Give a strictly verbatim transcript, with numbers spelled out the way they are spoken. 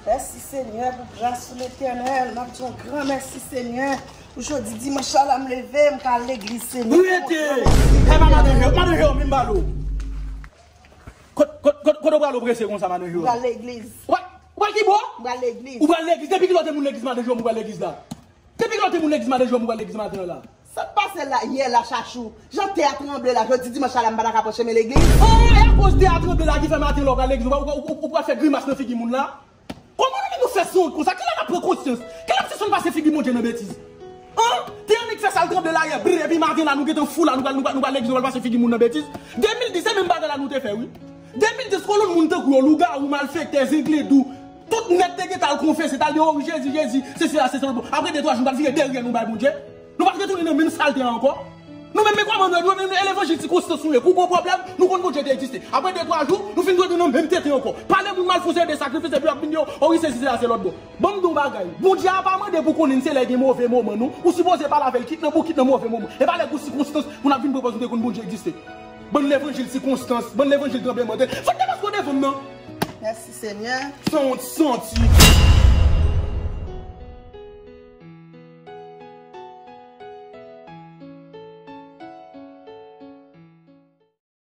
Mèsi, Senyè, pou gras ou, Letènèl. M ap di yon gran mèsi, Senyè, pou jodi dimanch la, m leve, m ka al legliz, Senyè. Rete! E pa madan Jewòm, madan Jewòm, vin m pale w. Kot, kot, kot, kote w prale w prese konsa, madan Jewòm? M pral legliz. Ou pral, ou pral ki bò? M pral legliz. Ou pral legliz? Depi kilè w te moun legliz, madan Jewòm, ou pral legliz la? Depi kilè w te moun legliz, madan Jewòm, ou pral legliz maten an la? Sa k pase la, yè la, Chachou? Jan tè a tranble la, jodi dimanch la, m pa ta ka pran chemen legliz? Oh, e akoz tè a tranble la ki fè maten la w pral legliz, ou, ou, ou, ou pral fè grimas nan figi moun la? Kòman nou menm nou fè sonwont konsa? Kilè n ap pran konsyans? Kilè n ap sispann pase figi Bondye nan betiz? An? Tè annik fè sa l tranble la yè, brr, epi maten la, nou gentan fou la, nou pral, nou pral, nou pral legliz, nou pral pase figi moun nan betiz? De mil dis, se menm bagay la nou te fè, wi. De mil dis, kolonn moun tankou yo, lougawou, malfektè, zengledou, tout nèg te gentan al konfese, t al di, oh, Jezi, Jezi, se sila, se sila. Bon, apre de, twa jou, nou pral vire dèyè nou bay Bondye. Nou pral retounen nan menm salte a ankò. Nou menm, men kòman nou ye, nou menm, e levanjil sikonstans nou ye. Kou gon pwoblèm, nou konn Bondye te egziste. Apre de, twa jou, nou fin retounen nan menm tenten ankò. Pale moun mal, fè yon seri de sakrifis, epi w ap vin di, oh, wi, se sila, se lòt bò. Ban m di w yon bagay. Bondye a pa mande pou konnen se lè gen move moman, non. Ou sipoze pale avè l, kit nan bon, kit nan move moman. E pa lè gon sikonstans pou n ap vin pran pòz nou te konn Bondye egziste. Bann levanjil sikonstans, bann levanjil tranblemanntè. Sa k te pase w devan m nan? Mèsi, Senyè. Sanwont santi.